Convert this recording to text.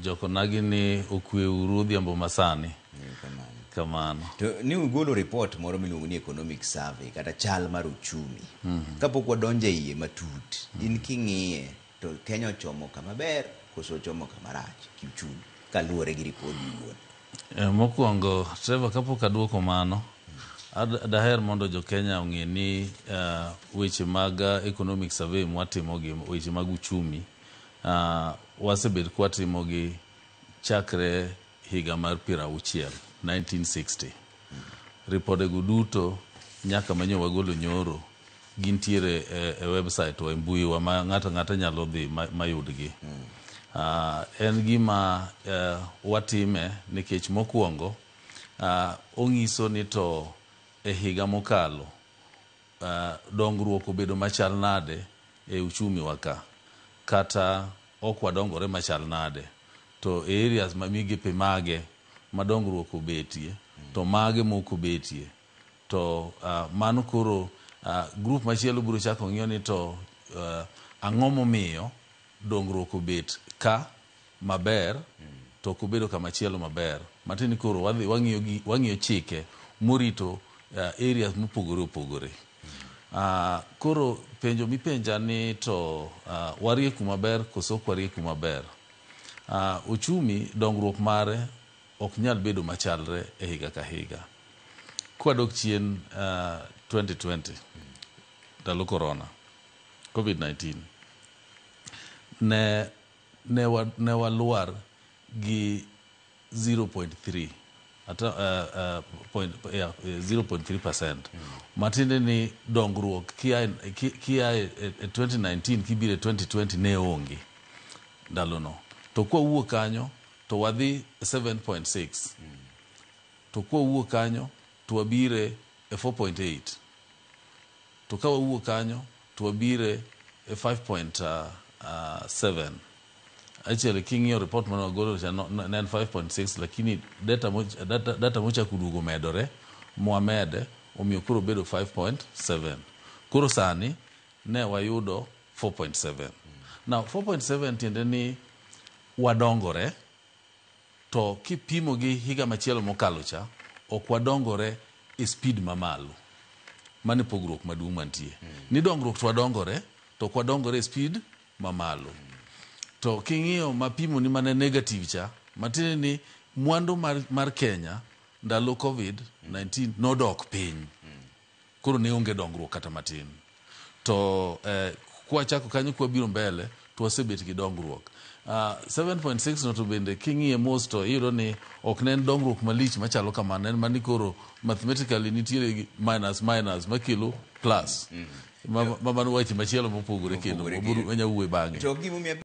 Jokonagi ni okwe uru odhiambo masani. Kamano. To ni ugolo report moro miluongo ni economic survey kata chal mar uchumi. Kapok wadonjo e iye matut, in king'iye to Kenya ochomo kama ber koso ochomo kama rach kiuchumi kaluwore gi ripod owuon? Mokwongo, Trevor, kapok aduoko mano, daher mondo jo Kenya ong'e ni weche mag economic survey mwatimo gi, weche mag uchumi, wasebet kwatimo gi chakre higa mar 60, 1960. Ripodego duto nyaka manyo wagolo nyoro gintiere e website wa, e mbui wa, ma ng'ato ang'ata nyalo dhi mayudgi. En gima watime nikech mokwongo ong'iso ni to e higa mokalo dongruok obedo machal nade e uchumi wa ka, kata ok wadongore machal nade, to e areas ma migepe mage ma dongruok obetie to mage mok obetie. To mano koro group machielo biro chako ng'iyo ni to ang'o momiyo dongruok obet ka maber to ok obedo kamachielo maber. Matiende ni koro wadhi wang'iyo chike morito areas mopogore opogore. Koro penjo mipenja ni to warie kuma ber koso ok warie kuma ber? Uchumi dongruok mare ok nyal bedo machalre e higa ka higa. Kwadok chien, 2020, ndalo corona, COVID-19, ne walwar gi 0.3 ata, point, yeah, 0.3%. Matiende ni dongruok kia e 2019 kibiro e 2020 ne onge ndalono. To kwawuok kanyo to wadhi 7.6. To kwawuok kanyo to wabire e 4.8. To ka wawuok kanyo to wabire e 5.7. Actually, king'iyo report mane wagolo cha ne en 5.6, lakini data mochako duogo medore mwamede, omiyo koro bedo 5.7. Koro sani ne wayudo 4.7. Now 4.7 tiende ni wadongore, to kipimo gi higa machielo mokalo cha, ok wadongore e speed mamalo. Mano e pogruok maduong' mantie. Ni dongruok to wadongore, to ok wadongore e speed mamalo. To king'iyo mapimo ni mane negative cha, matiende ni mwandu mar Kenya ndalo COVID-19 nodok piny. Koro ne onge dongruok kata matin. To kwachako kanyo kwabiro mbele to wasebet gi dongruok. 7.6 no to bende king'iye mos to iyudo ni ok ne en dongruok malich machalo kamano, en mani koro mathematically nitiere gi minus minus makelo plus. Ma mano wach machielo mopogore kendo Mopogore mabiro kendo. wanya wuoye bang'e. To gimomiyo